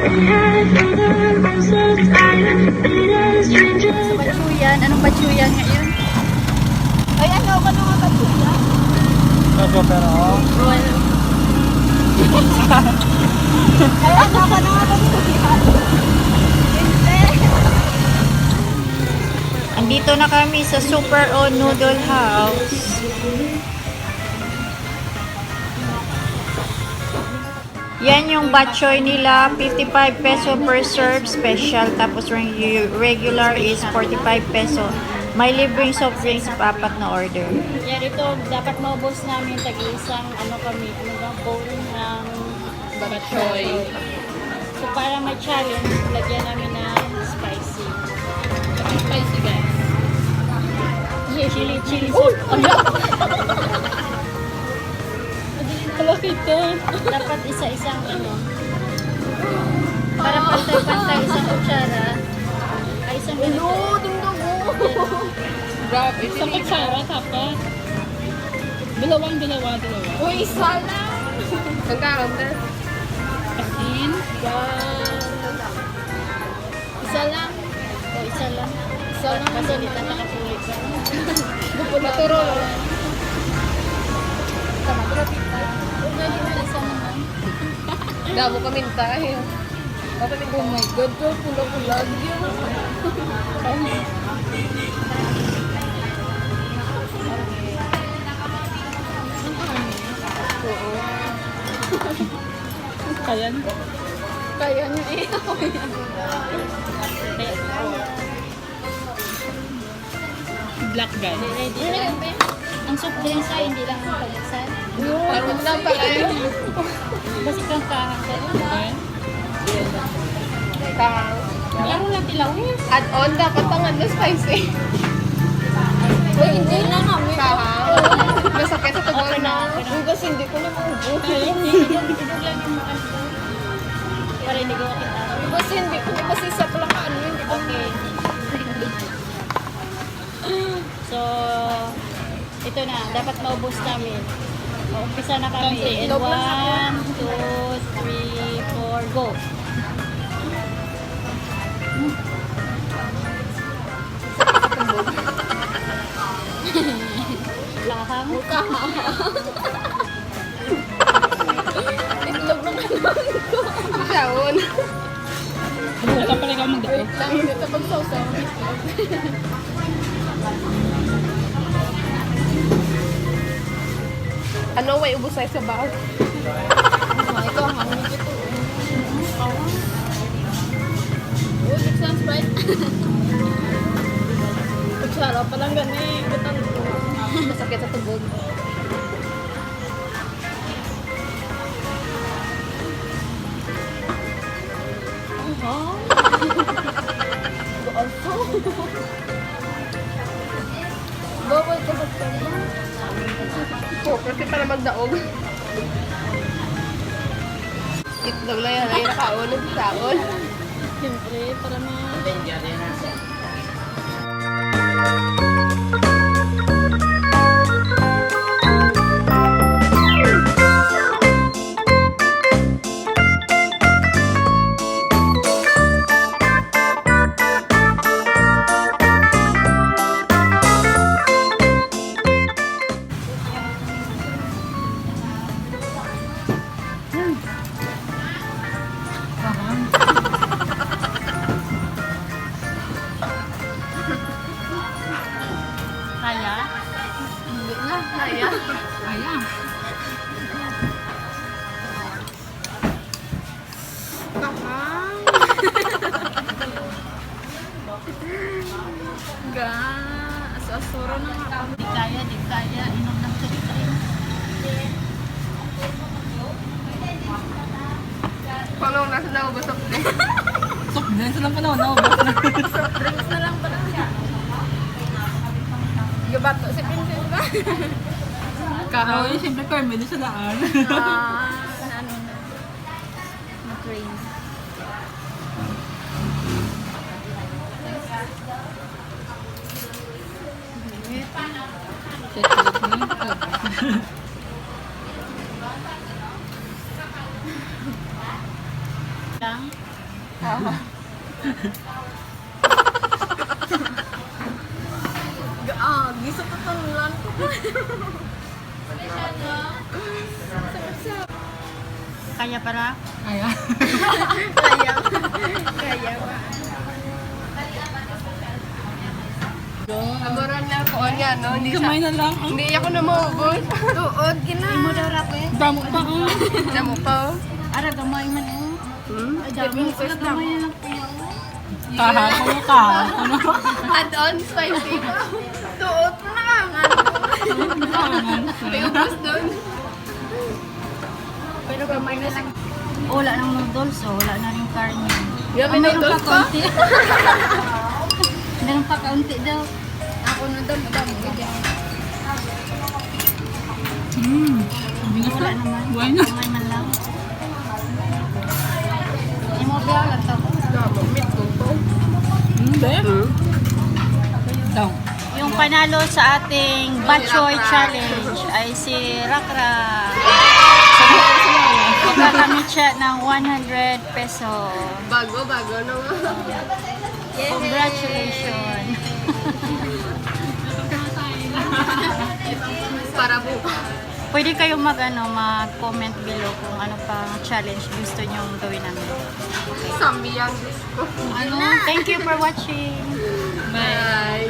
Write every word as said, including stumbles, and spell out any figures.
Sa Batsuyan. Anong Batsuyan ngayon? Ay, ano? Ano nga Batsuyan? Ano, pero, oh. Ay, ano? Ano nga Batsuyan? Hindi. Andito na kami sa Super O Noodle House. Yan yung batchoy nila, fifty-five peso per serve, special. Tapos yung regular is forty-five peso. May libreng soft drinks, apat na order. Yan, ito, dapat maubos namin tag-isang, ano kami, ano ba, bowl ng batchoy. So, para may challenge, lagyan namin ng spicy. Spicy, guys. Chili, chili sauce. Hala, kita. Dapat isa-isang ano. Para pantay-pantay, isang kutsara. Ay, isang ganito. Ulo, dingdong, oh. Grabe, isang kutsara, dapat. Dalawang, dalawa, dalawa. Uy, isa lang. Ang kaon na. Asin. Isa lang. O, isa lang. Isa lang ang ganito. Maturo. Tama, tira, tita. Huwag na, di na, isa naman. Damo kami tayo. Oh my God, to, pula-pula. Bigyan mo. Oo. Kaya niya. Kaya niya eh. Black guy. Ready na lang. Ang soft drinks ay hindi lang ang pagkaksan. Parang na pala yun. Basi kang kahang ka. Okay. Kahang. Laro lang tilaw eh. Add-on, dapat ang ano, spicy. Uy, hindi na namin. Kahang. Masakit sa tubo, okay na, no? Okay na. Uy, kasi hindi ko na maubos. Ay, hindi. Idog, idog lang yung ano. Para hindi ko makita. Uy, kasi hindi ko, kasi isa pala ka, ano, hindi ko. Okay. So, ito na, dapat maubos namin. Umpisa na kami. Konti. In one, two, three, four, go. Lahang. Itlog ng alam ko. Daon. Wala pala ikaw magdala. Wait lang, dito pagsawsaw. Ano, way ubos ay sabaw? Ay, ito ang ano nito. Oh, six months, right? Kutsara pa lang gani. Masakit sa tubog. Aha. Aso. Bawal ka magtama. Oh, kasi para magdaog. Itlog lang yan. Ay, nakaon. Nagsaon. Siyempre, para ma- Kaya? Hindi na, kaya. Kaya. Kahang. Ga, aso-asuro na nga ako. Di kaya, di kaya. Inom ng soft drink. Paano na sa naubos soft drink? Soft drinks lang pa naman, naubos na. Soft drinks na lang pala. Gabato si Princess ba? Kahang. Ay, siyempre, Carmen, sa daan. Ah, ano na. Na-train. Lang. Ah, gisa pa tong lan ko. Kaya para? Kaya. Kaya. Kaya ba? Amoran na ko niya, no? Hindi sa, Gamay na lang. Hindi ako na maubos. Tuod, gina. Imo daw, Rafe? Damo pa, oh. Damo pa, oh. Ara, gamay man, oh. Hmm? Ay, damo. Gamay na lang, kuya, oh. Kahapon, kahapon. Add-on, spicy. Tuod, nangangan. Nangangan siya. May ubos doon. Pero gamay na lang. Wala nang noodles, so wala na rin karne. Yeah, may Ah, meron noodles pa pa? Kaunti. Meron pa kaunti daw. Ako na daw, madami. Mm. Hindi na Wala sa naman. Why not? Gamay man lang. Imo biya lang to. Damo, meat ko po. Mm, be? Mm. Daw. Yung panalo sa ating Batchoy Challenge ay si Rakra. Magkakamit siya ng one hundred peso. Bago, bago, no? Congratulations. Para bukas. Pwede kayong mag, ano, mag-comment below kung ano pang challenge gusto nyong gawin namin. Sambiyan, Diyos ko. Ano? Thank you for watching. Bye.